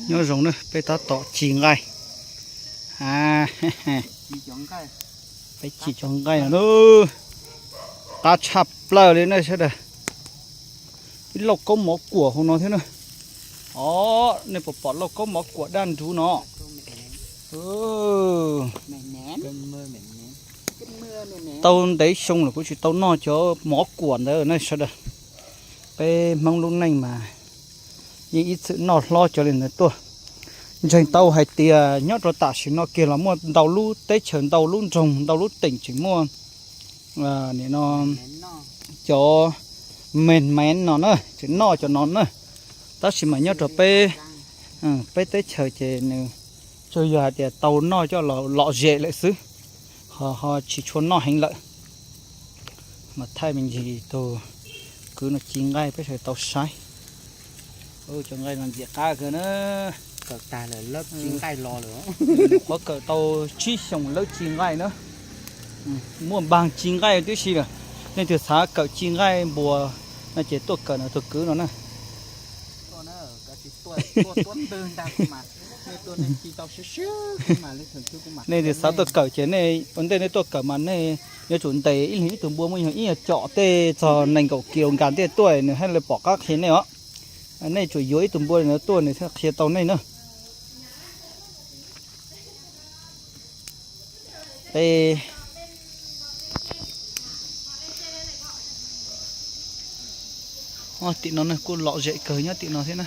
Nyob zoo na, peb tab tom ci nqaij. Peb ci cov nqaij no, qab tshaj plaws li na sawv daws. Ib lauj kaub mov kuam hauv no thiab na. Os, nej puas pom lauj kaub mov kuam daj nruv no? Tau ntev xyoo lawm kuv tsis tau noj cov mov kuam ntawd na sawv daws. Peb Hmoob lub neej mas yeej ib txwm noj hlob cov li ntawd tuaj. Ntseeg tau hais tias nyob rau tam sim no kiag los muaj ntau lub teb chaws, ntau lub nroog, ntau lub teem tseem muaj nim no cov me me no na, tseem noj cov no na. Tab sis mas nyob rau peb, peb teb chaws ces nws tsuas yog hais tias tau noj coj los lom zem lawm xwb, ho ho tsis tshua noj heev lawm. Mas thaij me ntsis tus kwv no ci nqaij peb sawv daws tau saib. Cov nqaij no ntxim qab kawg na. Kawm tag lawm lawb ci nqaij los lawm. Qhuav kawm tau tsib xyoos lawb ci nqaij na. Muaj npaag ci nqaij tib si lawm. Nej twg xav kawm ci nqaij npua no ces tuaj kawm ntawm tus kwv no na. Nej twg xav tuaj kawm ces nej ua ntej nej tuaj kawm mas nej yuav tsum ntes ib leeg ib tug npua muaj ib nyuag com tej txog nees nkaum kis lus nkas ntej tuaj nws thiaj li pom qab qhia nej os. Nej tsum yuav ib tug npua nws tuaj nws thiaj qhia tau nej na. Peb, tim no kuj lom zem kawg nyob tim no thiab na.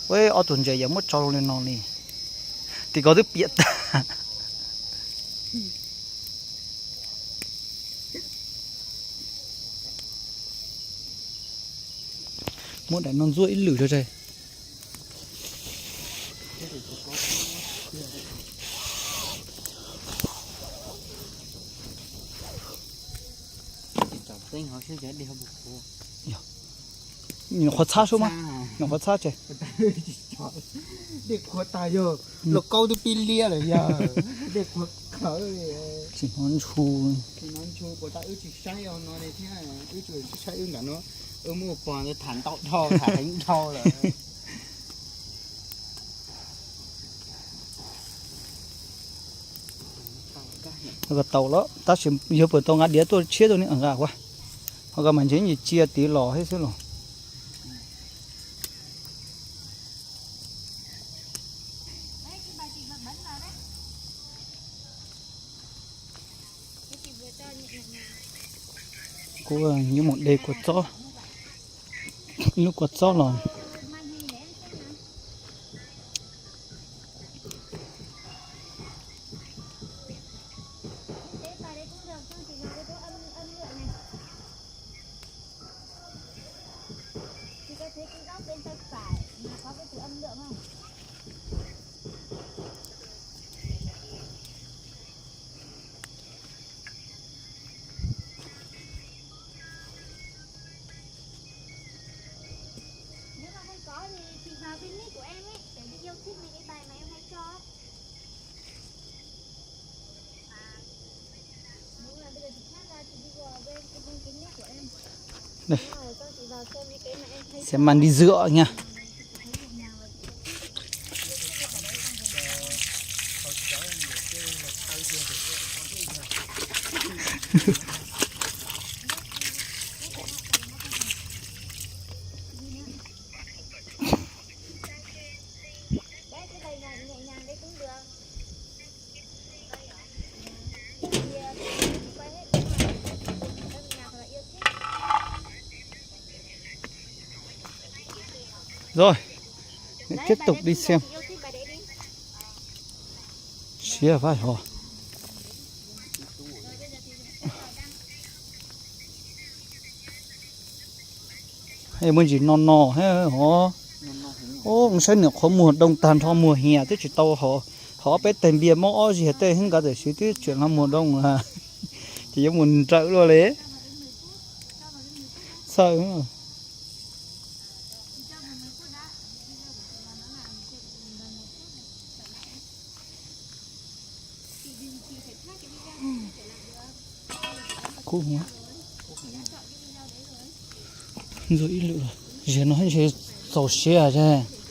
Ua ob tug ntses yog muab tso zoo li no li, tim ko twb piam tag. Muab daim no ntxuaj ib lwm rau tseg. Nyuam qhuav txhab sub mas, nyuam qhuav txhab tseg. Dej qhuav tag yog, lauj kaub twb pib liab lawm yog, dej qhuav khawv. Tsis hnov ntshu. Tsis hnov ntshu, kuv tab wb tsis saib no thiab, wb tsis saib wb nram no, wb muab pog ntawd tham ntau dhau, tham heev dhau lawm. Tau lawm, tab sis yog puas tau nqa diav tuaj tshiab tuaj ne, nqa ua, ho koj mas ntshe cia tiv los thiab xwb los. Kuv yuav mus de kua txob, ib lub kua txob los. Sẽ mang đi rửa nha. Rồi, tiếp tục đi xem. Siab vãi hò. Muaj ntsis no no hov. Ub, saib nws qhuav muag doo tag nrho, muag hiam twb tsis tau hov, hov peb teg npias mob ob zeg tej hwb nkaus tam sim twb tseem hlo muag doo. Ces yuav mus nrawm luaj li. Txhawj. Kub. Ntxuav ib lwm, ziag no ntshe txaus siab ces.